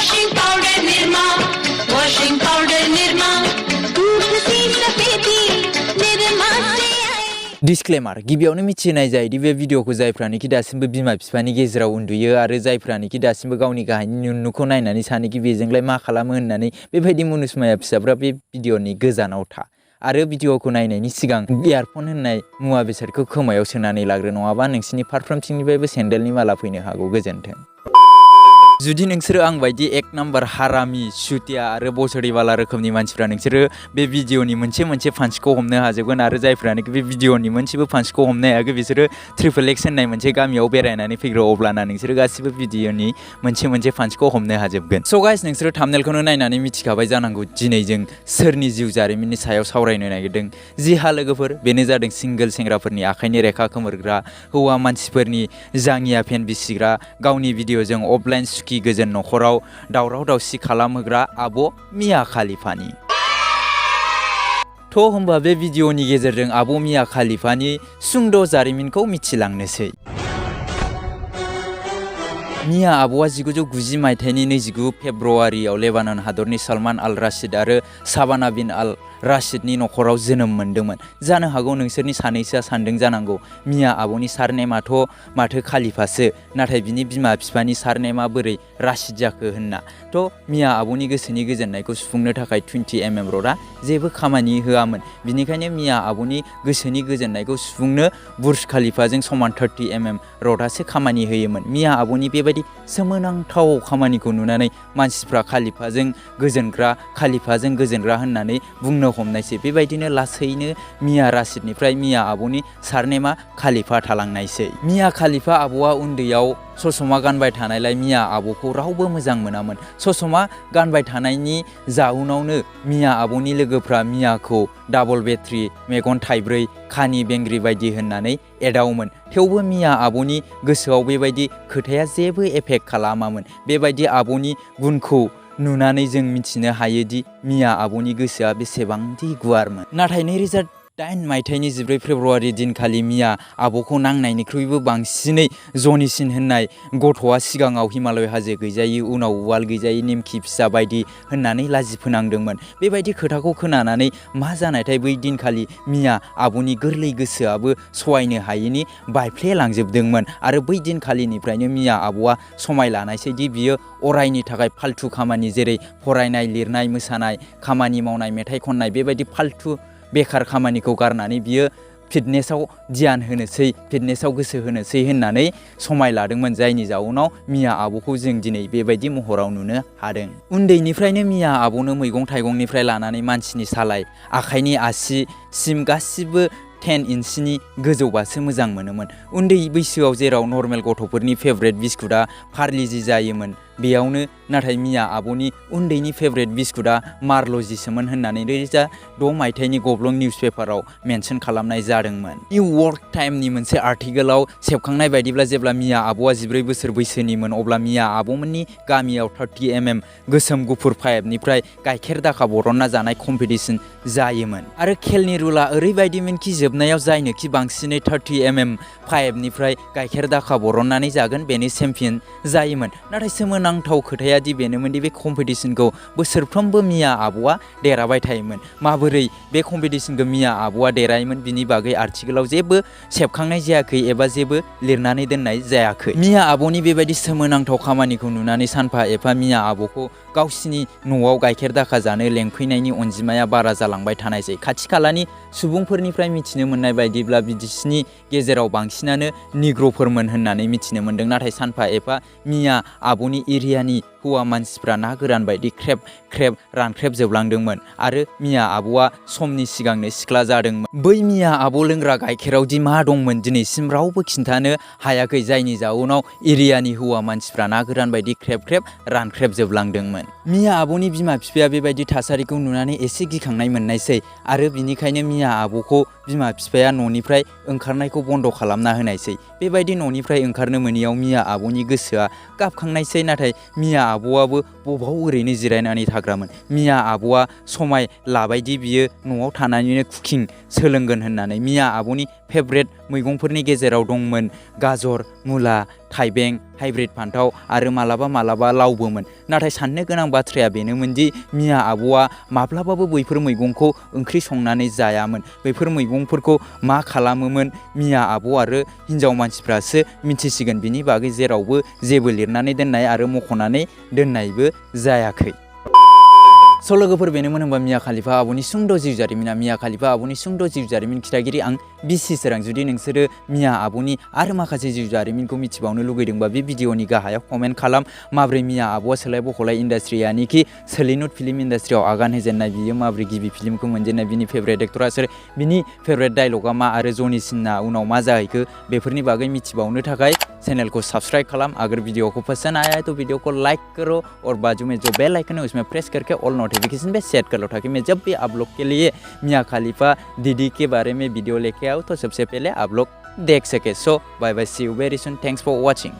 washing powder nirma, washing powder nirma, दूध C सफेदी निर्मा से आई। डिस्क्लेमार गिबियावनो मिथिनाय जायोदि बे भिडिअखौ जायफ्रानोखि दासिमबो बिमा बिफानि गेजेराव उन्दुयो आरो जायफ्रानोखि दासिमबो गावनि गाहायनि नुनुखौ नायनानै सानोखि बेजोंलाय मा खालामो होननानै बेबायदि मुनुसमाया फिसाफ्रा बे भिडिअनि गोजानाव था आरो भिडिअखौ नायनायनि सिगां इयारफन होननाय मुवा बेसादखौ खोमायाव सोनानै लाग्रो नङाबा नोंसिनि फारफ्रोमथिंनिफ्रायबो सेन्देलनि माला फैनो हागौ। गोजोन्थों। जुदि नोंसोरो आं बायदि एक नाम्बार हारामि सुतिया आरो बसरिवाला रोखोमनि मानसिफ्रा नोंसोरो बे भिडिअनि मोनसे पान्चखौ हमनो हाजोबगोन आरो जायफ्रानोखि बे भिडिअनि मोनसेबो पान्चखौ हमनो हायाखै बिसोरो ट्रिपल एक्स होननाय मोनसे गामियाव बेरायनानै फैग्रो अब्लाना नोंसोरो गासिबो भिडिअनि मोनसे पान्चखौ हमनो हाजोबगोन। स' गाइस नोंसोरो थाम्बनेलखौनो नायनानै मिथिखाबाय जानांगौ दिनै जों सोरनि जिउ जारिमिननि सायाव सावरायनो नागिरदों। जि हा लोगोफोर बेनो जादों सिंगोल सेंग्राफोरनि आखाइनि रेखा खोमोरग्रा हौवा मानसिफोरनि जाङिया फेन बिसिग्रा गावनि भिडिअजों अफलाइन गोजोन नखराव दावराव दावसि खालामहोग्रा आब' मिया खालिफानि। थ' होमबा बे भिडिअनि गेजेरजों आब' मिया खालिफानि सुंद' जारिमिनखौ मिथिलांनोसै। मिया आब'आ 1990 मायथाइनि 29 फेब्रुआरियाव लेबानन हादरनि सलमान आल राशिद आरो साबाना बिन आल राशिदनि नखराव जोनोम मोन्दोंमोन। जानो हागौ नोंसोरनि सानैसोआ सानदों जानांगौ मिया आब'नि सारनेमाथ' माथो खालिफासो नाथाय बिनि बिमा बिफानि सारनेमा बोरै राशिद जाखो होनना। थ' मिया आब'नि गोसोनि गोजोननायखौ सुफुंनो थाखाय 20 रडआ जेबो खामानि होआमोन। बिनिखायनो मिया आब'नि गोसोनि गोजोननायखौ सुफुंनो बुर्ज खालिफाजों समान 30 रडआसो खामानि होयोमोन। मिया आब'नि बेबायदि सोमोनांथाव खामानिखौ नुनानै मानसिफ्रा खालिफाजों गोजोनग्रा होननानै बुंनो हमनायसै। बेबायदिनो लासैनो मिया राशिदनिफ्राय मिया आब'नि सारनेमा खालिफा थालांनायसै। मिया खालिफा आब'आ उन्दैयाव ससमा गानबाय थानायलाय मिया आब'खौ रावबो मोजां मोनामोन। ससमा गानबाय थानायनि जाउनावनो मिया आब'नि लोगोफ्रा मियाखौ डाबल बेट्रि, मेगन थाइब्रै, खानि बेंग्रि बायदि होननानै एदावोमोन। थेवबो मिया आब'नि गोसोआव बेबायदि खोथाया जेबो एफेक्ट खालामामोन। बेबायदि आब'नि गुनखौ नुनानै जों मिथिनो हायोदि मिया आब'नि गोसोआ बेसेबांदि गुवारमोन। नाथाय 2008 मायथाइनि 14 फेब्रुआरि दिनखालि मिया आब'खौ नांनायनिख्रुइबो बांसिनै जनिसिन होननाय गथ'आ सिगाङाव हिमालय हाजो गैजायै उनाव उवाल गैजायै निमखि फिसा बायदि होननानै लाजि फोनांदोंमोन। बेबायदि खोथाखौ खोनानानै मा जानायथाय बै दिनखालि मिया आब'नि गोरलै गोसोआबो सहायनो हायैनि बायफ्लेलांजोबदोंमोन आरो बै दिनखालिनिफ्रायनो मिया आब'आ समाय लानायसैदि बियो अरायनि थाखाय फाल्थु खामानि जेरै फरायनाय लिरनाय मोसानाय खामानि मावनाय मेथाइ खननाय बेबायदि फाल्थु बेखार खामानिखौ गारनानै बियो फिटनेसआव फिटनेसआव गोसो होनोसै होननानै समाय लादोंमोन। जायनि जाउनाव मिया आब'खौ जों दिनै बेबायदि महराव नुनो हादों। उन्दैनिफ्रायनो मिया आब'नो मैगं थाइगंनिफ्राय लानानै मानसिनि सालाय आखाइनि आसिसिम गासिबो 10 इन्सिनि गोजौबासो मोजां मोनोमोन। उन्दै बैसोआव जेराव नर्मेल गथ'फोरनि फेभरेट बिस्कुटआ पार्लिजि जायोमोन बेयावनो नाथाय मिया आब'नि उन्दैनि फेभरेट बिस्कुटआ मार्लजिसोमोन होननानै 2006 मायथाइनि गब्लं निउस पेपाराव मेनसन खालामनाय जादोंमोन। निउ यर्क टाइमनि मोनसे आर्टिकेलाव सेबखांनाय बायदिब्ला जेब्ला मिया आब'आ 14 बोसोर बैसोनिमोन अब्ला मिया आब'मोननि गामियाव 30 गोसोम गुफुर पाइपनिफ्राय गाइखेर दाखा बरनना जानाय कम्पिटिसन जायोमोन आरो खेलनि रुला ओरैबायदिमोनखि जोबनायाव जायनोखि बांसिनै 30 पाइपनिफ्राय गाइखेर दाखा बरननानै जागोन बेनो चेम्पियन जायोमोन। नाथाय सोमोनांथाव खोथाया दि बेनोमोनदि बे कम्पिटिसनखौ बोसोरफ्रोमबो मिया आब'आ देरहाबाय थायोमोन। माबोरै बे कम्पिटिसनखौ मिया आब'आ देरहायोमोन बिनि बागै आर्टिकेलाव जेबो सेबखांनाय जायाखै एबा जेबो लिरनानै दोननाय जायाखै। मिया आब'नि बेबायदि सोमोनांथाव खामानिखौ नुनानै सानफा एफा मिया आब'खौ गावसिनि न'आव गाइखेर दाखा जानो लेंफैनायनि अनजिमाया बारा जालांबाय थानायसै। खाथि खालानि सुबुंफोरनिफ्राय मिथिनो मोननाय बायदिब्ला बिदिसिनि गेजेराव बांसिनानो निग्र'फोरमोन होननानै मिथिनो मोन्दों। नाथाय सानफा एफा मिया आब'नि एरियानि हौवा मानसिफ्रा ना गोरान बायदि ख्रेब रानख्रेब जोबलांदोंमोन आरो मिया आब'आ समनि सिगांनो सिख्ला जादोंमोन। बै मिया आब' लोंग्रा गाइखेराव दि मा दंमोन दिनैसिम रावबो खिन्थानो हायाखै जायनि जाउनाव एरियानि हौवा मानसिफ्रा ना गोरान बायदि ख्रेब रानख्रेब जोबलांदोंमोन। मिया आब'नि बिमा बिफाया बेबायदि थासारिखौ नुनानै एसे गिखांनाय मोननायसै आरो बिनिखायनो मिया आब'खौ बिमा बिफाया न'निफ्राय ओंखारनायखौ बन्द' खालामना होनायसै। बेबायदि न'निफ्राय ओंखारनो मोनैयाव मिया आब'नि गोसोआ गाबखांनायसै। नाथाय मिया आब'आबो बबाव ओरैनो जिरायनानै थाग्रामोन। मिया आब'आ समाय लाबायदि बियो न'आव थानानैनो कुकिं सोलोंगोन होननानै मिया आब'नि फेभरेट मैगंफोरनि गेजेराव दंमोन गाजर, मुला, थाइबें, हाइब्रिद फान्थाव आरो मालाबा लावबोमोन। नाथाय साननो गोनां बाथ्राया बेनोमोन दि मिया आब'आ माब्लाबाबो बैफोर मैगंखौ ओंख्रि संनानै जायामोन। बैफोर मैगंफोरखौ मा खालामोमोन मिया आब' आरो हिन्जाव मानसिफ्रासो मिथिसिगोन। बिनि बागै जेरावबो जेबो लिरनानै दोननाय आरो मख'नानै दोननायबो जायाखै। स' लोगोफोर बेनोमोन होनबा मिया खालिफा आब'नि सुंद' जिउ जारिमिना। मिया खालिफा आब'नि सुंद' जिउ जारिमिन खिथागिरि आं बिसि सोरां। जुदि नोंसोरो मिया आब'नि आरो माखासे जिउ जारिमिनखौ मिथिबावनो लुगैदोंबा बे भिडिअनि गाहायाव कमेन्ट खालाम। माब्रै मिया आब'आ सोलाय बख'लाय इन्डास्ट्रि यानिखि सलिउड फिल्म इन्डास्ट्रियाव आगान होजेननाय, बियो माब्रै गिबि फिल्मखौ मोनजेननाय, बिनि फेभरेट एक्टरा सोर, बिनि फेभरेट डायलगा मा आरो जनि सिनआ उनाव मा जाहैखो, बेफोरनि बागै मिथिबावनो थाखाय चैनल को सब्सक्राइब खालाम। अगर वीडियो को पसंद आया है तो वीडियो को लाइक करो और बाजू में जो बेल आइकन है उसमें प्रेस करके ऑल नोटिफिकेशन पे सेट कर लो, ताकि मैं जब भी आप लोग के लिए मिया खलीफा दीदी के बारे में वीडियो लेके आऊँ तो सबसे पहले आप लोग देख सके। So bye bye, see you very soon, thanks for watching.